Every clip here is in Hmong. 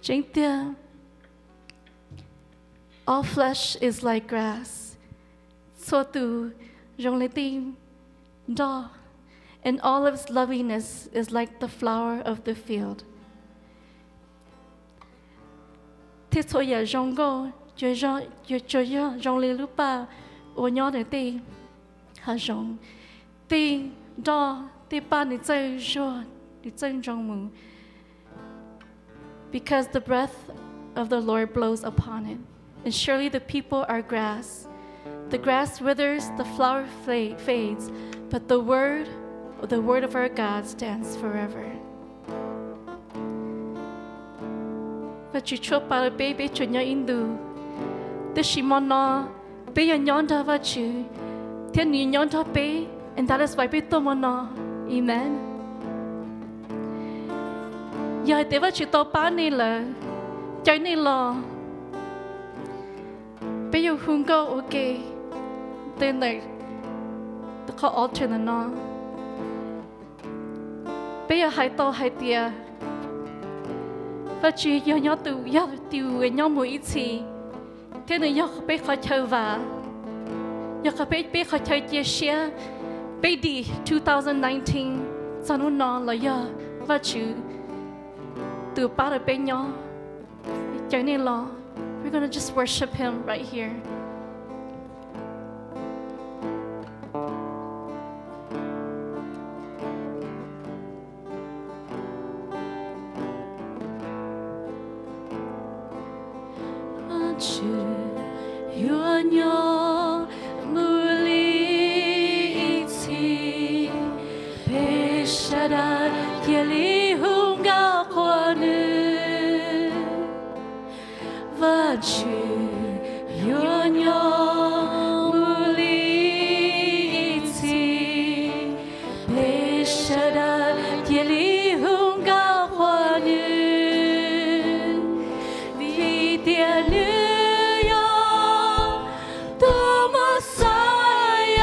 Tseeb tiag, all flesh is like grass. Txhua tus zoo li tej nroj, and all of its loveliness is like the flower of the field. Thiab txhua yam zoo nkauj, tsuas yog zoo li lub paj uas nyob ntawm tej hav zoov. Tej nroj, tej paj nws txawj zuag, nws txawj ntsoov mus. Because the breath of the Lord blows upon it, and surely the people are grass. The grass withers, the flower fla- fades, but the word, the word of our God stands forever. Vajtswv tshuaj pab rau peb, peb tsuas nyob ib ntus, tiam sis hmo no peb yuav nyob nrog Vajtswv, thiab nws yuav nyob nrog peb, and that is why peb tuaj hmo no. Amen. Yog hais tias Vajtswv tau pab nej lawm, caw nej los, peb yuav hu nkauj ua ke ntawm qhov altar ntawm no. Peb yuav hais tau hais tias Vajtswv yog nyob tus, yog tus uas nyob mus ib txhis, thiab nws yog peb qhov chaw vam, yog qhov peb, peb qhov chaw cia siab. Peb dim two thousand nineteen txog hnub no los yog Vajtswv tus pab rau peb nyob. Caw nej los, we're gonna just worship him right here. Vajtswv yuav nyob mus li ib txhis, peb sawv daws cia li hu nkauj qhuas nws. Vajtswv yuav nyob mus li ib txhis, peb sawv daws cia li hu nkauj qhuas nws, vim tias nws yog tus Mexiyas,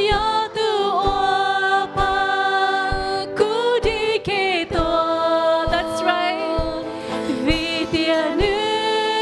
yog tus uas pab kuv dim kev tuag. That's right. Vim tias nws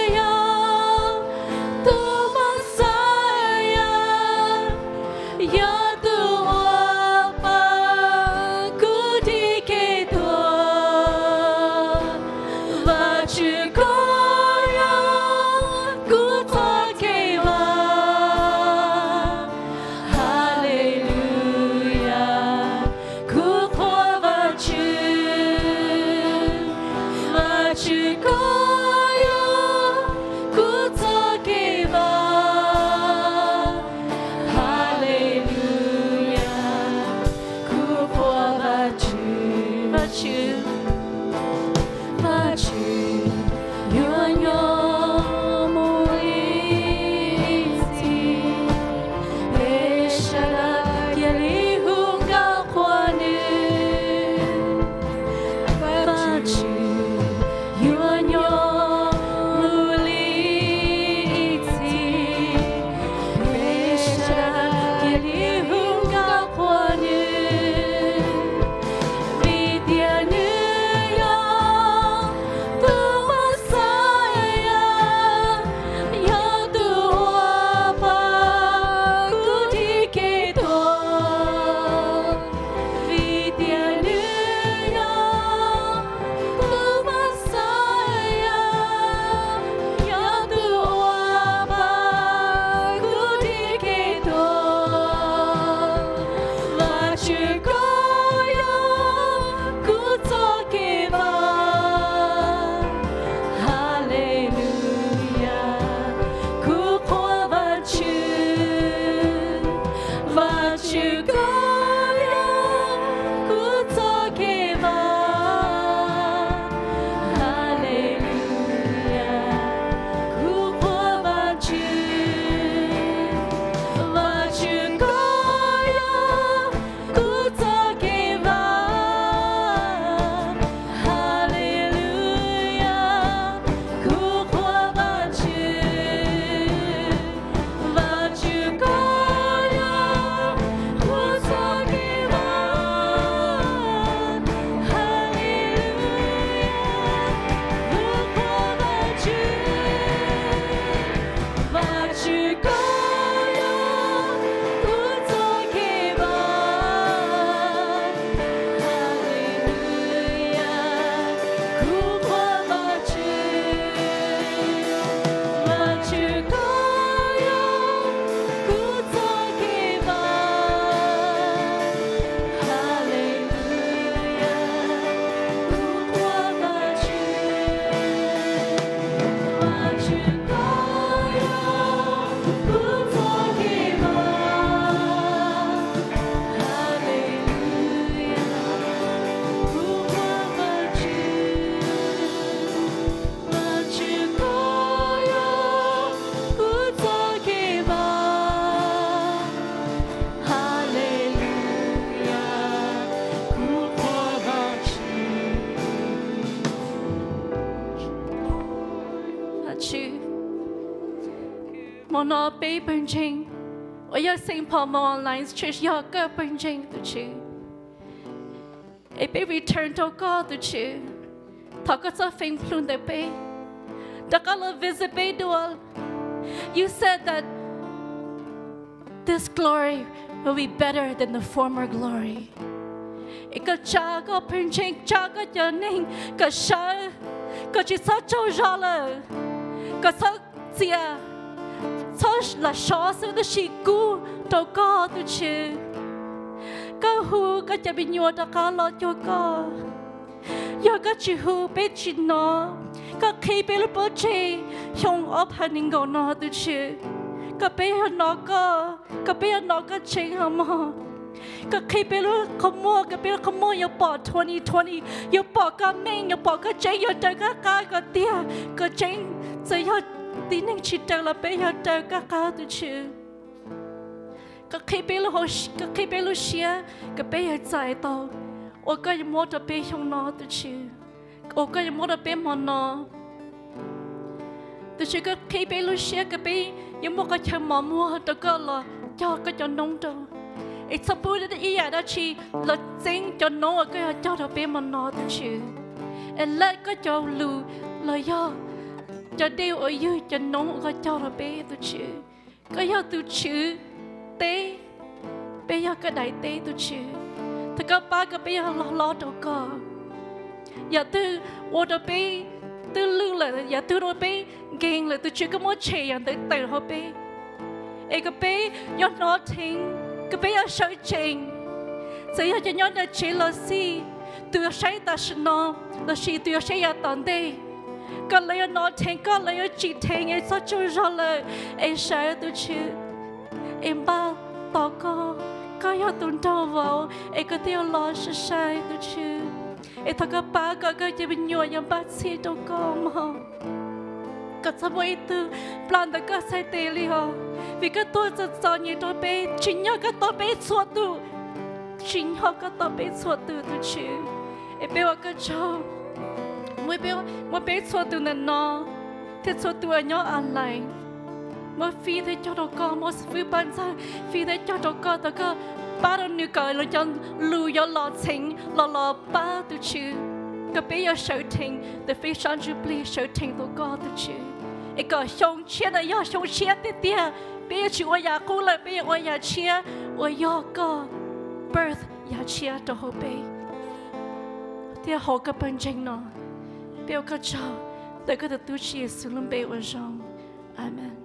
Hmo no peb pawg ntseeg uas yog Saint Paul Mount Online Church yog koj pawg ntseeg tus Tswv, es peb return rau koj tus Tswv. Thov koj txhob feem plhu ntawm peb, rov qab los visit peb dua. You said that this glory will be better than the former glory. Es koj tsa koj pawg ntseeg, tsa koj cov neeg kom sawv, kom tsis txhob tsaug zog lawm, kom txhob txias, txhob lam sov xwb tab sis kub rau koj tus Tswv. Koj hu koj cov me nyuam rov qab los cuag koj. Yog koj tsis hu peb tsis hnov. Koj qhib peb lub pob ntseg xyoo ob phav nees nkaum no tus Tswv, kom peb yog hnov koj, kom peb yog hnov koj tseeb os mog. Koj qhib peb lub qhov muag, kom peb lub qhov muag yuav pom twenty twenty, yuav pom koj meej, yuav pom koj tseeb, yuav raws koj qab kom tiag kom tseeb. Txawm yog tib neeg tsis raws los peb yog raws koj qab tus Tswv. Koj qhib peb lub siab kom peb yog txais tau uas koj yuav muab rau peb xyoo no tus Tswv, uas koj yuav muab rau peb hmo no. Tus Tswv, koj qhib peb lub siab kom peb yuav muaj qhov chaw mos muag rau koj los cog koj cov noob rau, es txhob pub ib yam dab tsi los txeeb cov noob uas koj yuav cog rau peb hmo no tus Tswv. Es lawm koj cov lus los yog cov dej uas ywg cov noob uas koj cog rau peb tus Tswv. Koj yog tus Tswv teb, peb yog koj daim teb tus Tswv. Thov koj pab kom peb yog hlob hlob rau koj. Yam twg ua rau peb twb lwj lawm, yam twg ua rau peb nkeeg lawm tus Tswv, koj muab tshem yam ntawd tawm hauv peb, es kom peb yuav hnov dheev, kom peb yuav sawv tsees. Txawm yog cov nyob ntawm tsev los xij, tus yuav saib tam sim no lossis tus yuav saib yav tom ntej, kom lawv yuav hnov dheev koj, lawv yuav tsim dheev es txhob tsaug zog lawm, es sawv tus Tswv, es npaj tos koj. Koj yog tus nrog vauv es koj thiaj yuav los sai sai tus Tswv. Es thov koj pab kom koj cov me nyuam yuav npaj txhij rau koj mog. Kom txhob muaj ib tug plam ntawm koj txhais tes li os, vim koj tuag txom txom nyem rau peb, tsim nyog koj tos peb txhua tus, tsim nyog koj tos peb txhua tus tus Tswv. Es peb ua koj tsaug, muab peb txhua tus ntawm no thiab txhua tus uas nyob online, muab fij thiab cog rau koj, muab xib fwb pab ntxawg fij thiab cog rau koj, thov koj pab rau nws kom nws cov lus yuav los txheev los los pab tus Tswv, kom peb yuav sawv dheev tus fij sab ntsuj plig, sawv dheev rau koj tus Tswv. Es kom xyoo tshiab no yog xyoo tshiab tiag tiag, peb yuav tsis ua yam qub lawm, peb yuav ua yam tshiab uas yog koj birth yam tshiab rau hauv peb thiab hauv koj pawg ntseeg no. Peb ua koj tsaug ntawm koj tus tub Tswv Yexus lub npe uas zoo. Amees.